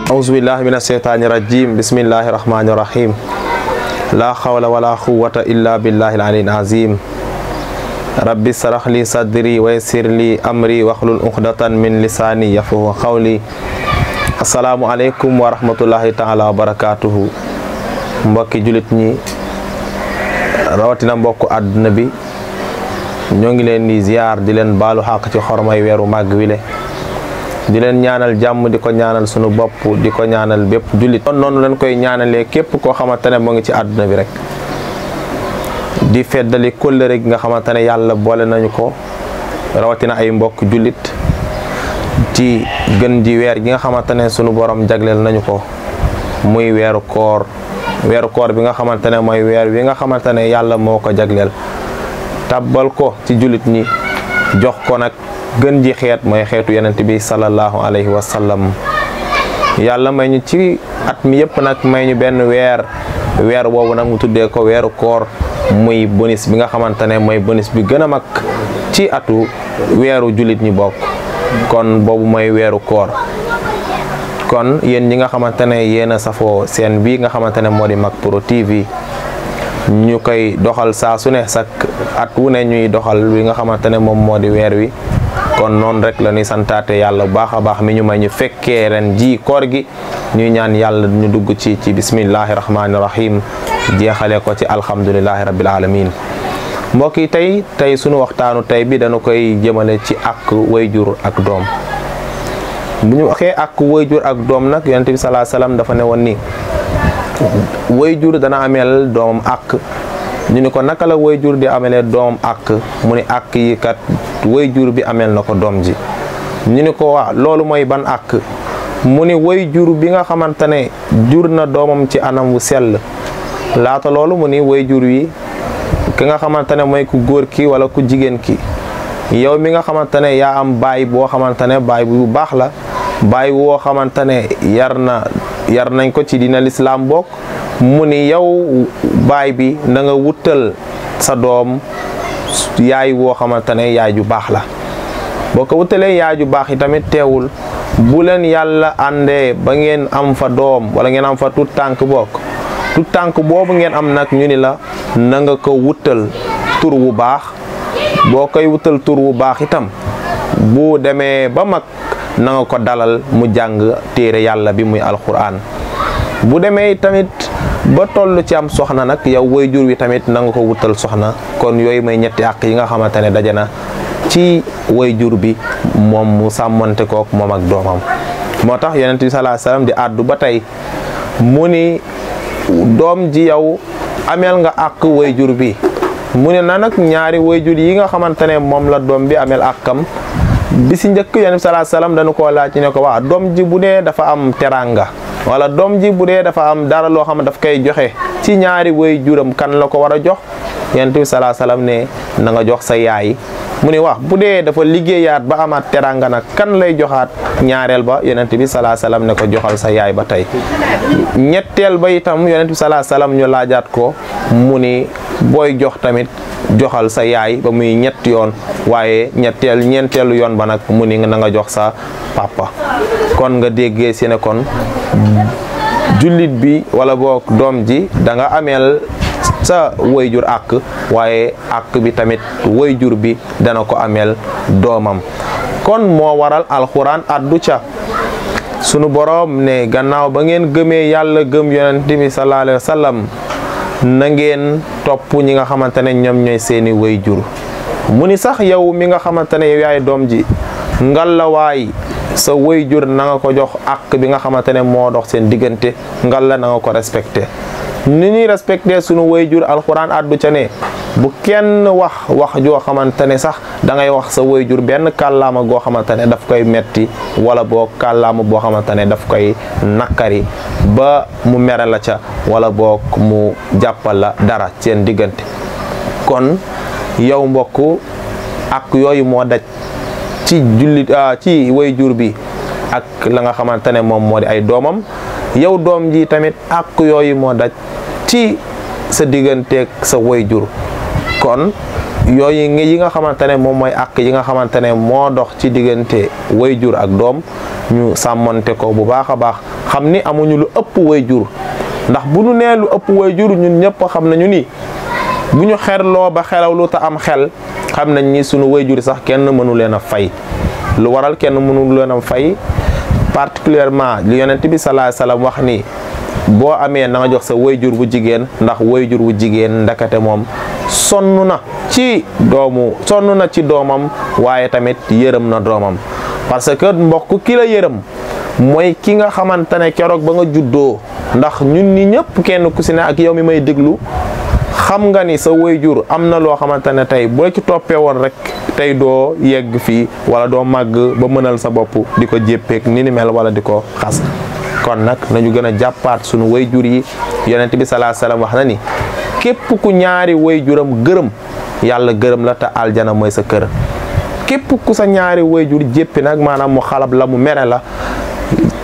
Auzubillahi minasyaitanir rajim. Bismillahirrahmanirrahim. La hawla wala quwwata illa billahil aliyyil azim. Rabbi shrah li sadri wa yassir li amri wahlul uqdatan min lisani yafqahu qawli. Assalamu alaikum wa rahmatullahi ta'ala wa barakatuhu. Mbokki julit ñi rawatina mbokku àdduna bi ñoo ngi leen di ziar di leen baalu xaq ci xormay weeru màgg wile di leen ñaanal jàmm di ko ñaanal sunu bopp di ko ñaanal bépp jullit noonu leen koy ñaanalee képp koo xamante ne moo ngi ci àdduna bi rek di feddali kóllëre gi nga xamante ne yàlla boole nañu ko rawatina ay mbokk jullit ci gën ji weer gi nga xamante ne sunu borom jagleel nañu ko muy weeru koor bi nga xamante ne mooy weer wi nga xamante ne yàlla moo ko jagleel tabbal ko ci jullit ñi jox ko nag gën ji xeet mooy xeetu yonent bi sallallahu alayhi wa sallam yàlla may ñu ci at mi yëpp nag may ñu benn weer boobu nag mu tuddee ko weeru koor muy bonus bi nga xamante ne mooy bonus bi gën a mag ci atu weeru jullit ñi bokk kon boobu mooy weeru koor kon yéen ñi nga xamante ne yéen a safoo seen bii nga xamante ne moo di Mak Pro TV ñu koy doxal saa su ne sak at wu ne ñuy doxal wi nga xamante ne moom moo di weer wi kon noonu rek la ñuy santaate yàlla bu baax a baax mi ñu may ñu fekkee ren ji koor gi ñuy ñaan yàlla ñu dugg ci bismillahi rahmaani rahim jeexale ko ci alhamdulillahi rabbil alamin mbokk yi tey sunu waxtaanu tey bi dañu koy jëmale ci ak wayjur ak doom bu ñu waxee ak wayjur ak doom nag yonent bi sallallahu alayhi wasallam dafa ne woon ni wayjur dana ameel doomam ak ñu ni ko naka la wayjur di amelee doomam ak mu ni ak yi kat wayjur bi ameel na ko doom ji ñu ni ko waa loolu mooy ban ak mu ni wayjur bi nga xamante ne jur na doomam ci anam wu sell laata loolu mu ni wayjur wi ki nga xamante ne mooy ku góor ki wala ku jigéen ki yow mi nga xamante ne yaa am baay boo xamante ne baay bu baax la baay woo xamante ne yar nañ ko ci dina lislaam bokk mu ni yow baay bi na nga wutal sa doom yaay woo xamante ne yaay ju baax la boo ko wutalee yaay ju baax yi tamit teewul bu leen yàlla àndee ba ngeen am fa doom wala ngeen am fa tut tànk bokk tut tànk boobu ngeen am nag ñu ni la na nga ko wutal tur wu baax boo koy wutal tur wu baax itam bu demee ba mag na nga ko dalal mu jàng téere yàlla bi muy alquran bu demee tamit ba toll ci am soxna nag yow wayjur wi tamit na nga ko wutal soxna kon yooyu may ñetti àq yi nga xamante ne daje na ci wayjur bi moom mu sàmmante kook moom ak doomam moo tax yonent bi sallallahu alayhi wasallam di àddu ba tey mu ni doom ji yow ameel nga àq wayjur bi mu ne na nag ñaari wayjur yi nga xamante ne moom la doom bi ameel àqam bi si njëkk yonent bi sallallahu alayhi wasallam dañu koo laaj ne ko waa doom ji bu dee dafa am teranga wala doom ji bu dee dafa am dara loo xam ne daf koy joxe ci ñaari wayjuram kan la ko war a jox yonent bi sallallahu alayhi wasallam ne na nga jox sa yaay mu ne wax bu dee dafa liggéeyaat ba amaat teranga nag kan lay joxaat ñaareel ba yonent bi sallallahu alayhi wasallam ne ko joxal sa yaay ba tey ñetteel ba itam yonent bi sallallahu alayhi wasallam ñu laajaat ko mu ni booy jox tamit joxal sa yaay ba muy ñett yoon waaye ñeenteelu yoon ba nag mu ni na nga jox sa papa kon nga déggee si ne kon jullit bi wala boog doom ji da nga ameel sa wayjur ak waaye ak bi tamit wayjur bi dana ko ameel doomam kon moo waral alxuraan addu ca sunu boroom ne gannaaw ba ngeen gëmee yàlla gëm yonent bi sallallahu alayhi wa sallam na ngeen topp ñi nga xamante ne ñoom ñooy seeni wayjur mu ni sax yow mi nga xamante ne yow yaay doom ji ngalawaay sa wayjur na nga ko jox ak bi nga xamante ne moo dox seen diggante ngalla na nga ko respecté ni ñuy respecté sunu wayjur alxuraan addu ca ne bu kenn wax joo xamante ne sax da ngay wax sa wayjur benn kàllaama goo xamante ne daf koy metti wala boo kàllaama boo xamante ne daf koy nakkari ba mu mere la ca wala boo mu jàppal la dara seen diggante kon yow mbokk ak yooyu moo daj ci jullit ci wayjur bi ak la nga xamante ne moom moo di ay doomam yow doom ji tamit ak yooyu moo daj ci sa digganteeg sa wayjur kon yooyu yi nga xamante ne moom mooy àq yi nga xamante ne moo dox ci diggante wayjur ak doom ñu sàmmante ko bu baax a baax xam ni amuñu lu ëpp wayjur ndax bu ñu nee lu ëpp wayjur ñun ñëpp xam nañu ni bu ñu xerloo ba xelawlu te am xel xam nañ ni sunu wayjur sax kenn mënu leen a fay. lu waral kenn mënu leen a fay particulièrement li yonent bi sallallahu alayhi wasallam wax ni boo amee na nga jox sa wayjur bu jigéen ndax wayjur bu jigéen ndakate moom sonn na ci doomam waaye tamit yërëm na doomam parce que mbokk ki la yërëm mooy ki nga xamante ne keroog ba nga juddoo ndax ñun ñi ñëpp kenn ku si ne ak yow mi may déglu xam nga ni sa wayjur am na loo xamante ne tey boo ci toppee woon rek tey doo yegg fii wala doo màgg ba mënal sa bopp di ko jéppeek ni ni mel wala di ko xas kon nag nañu gën a jàppaat sunu wayjur yi yonent bi sallallahu alayhi wasallam wax na ni képp ku ñaari wayjuram gërëm yàlla gërëm la te aljana mooy sa kër képp ku sa ñaari wayjur jéppi nag maanaam mu xalab la mu mere la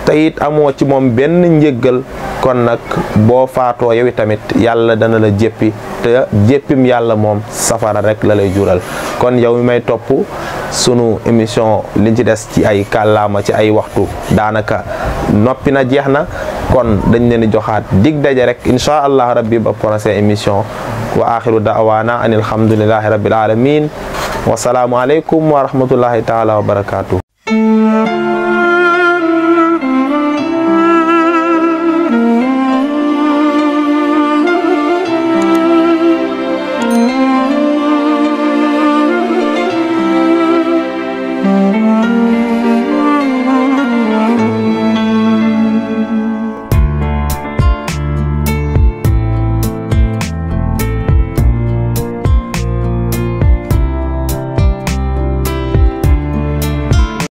te it amoo ci moom benn njëggal kon nag boo faatoo yow tamit yàlla dana la jéppi te jéppim yàlla moom safara rek la lay jural kon yow mi may topp sunu émission liñ ci des ci ay kàllaama ci ay waxtu daanaka noppi na jeex na kon dañ leen di joxaat dig daje rek insha allah rabbi ba prochaine émission wa axiru da'wana anil hamdulillahi rabbil alamin wa salaamu aleykum wa rahmatullahi taala wa barakatuh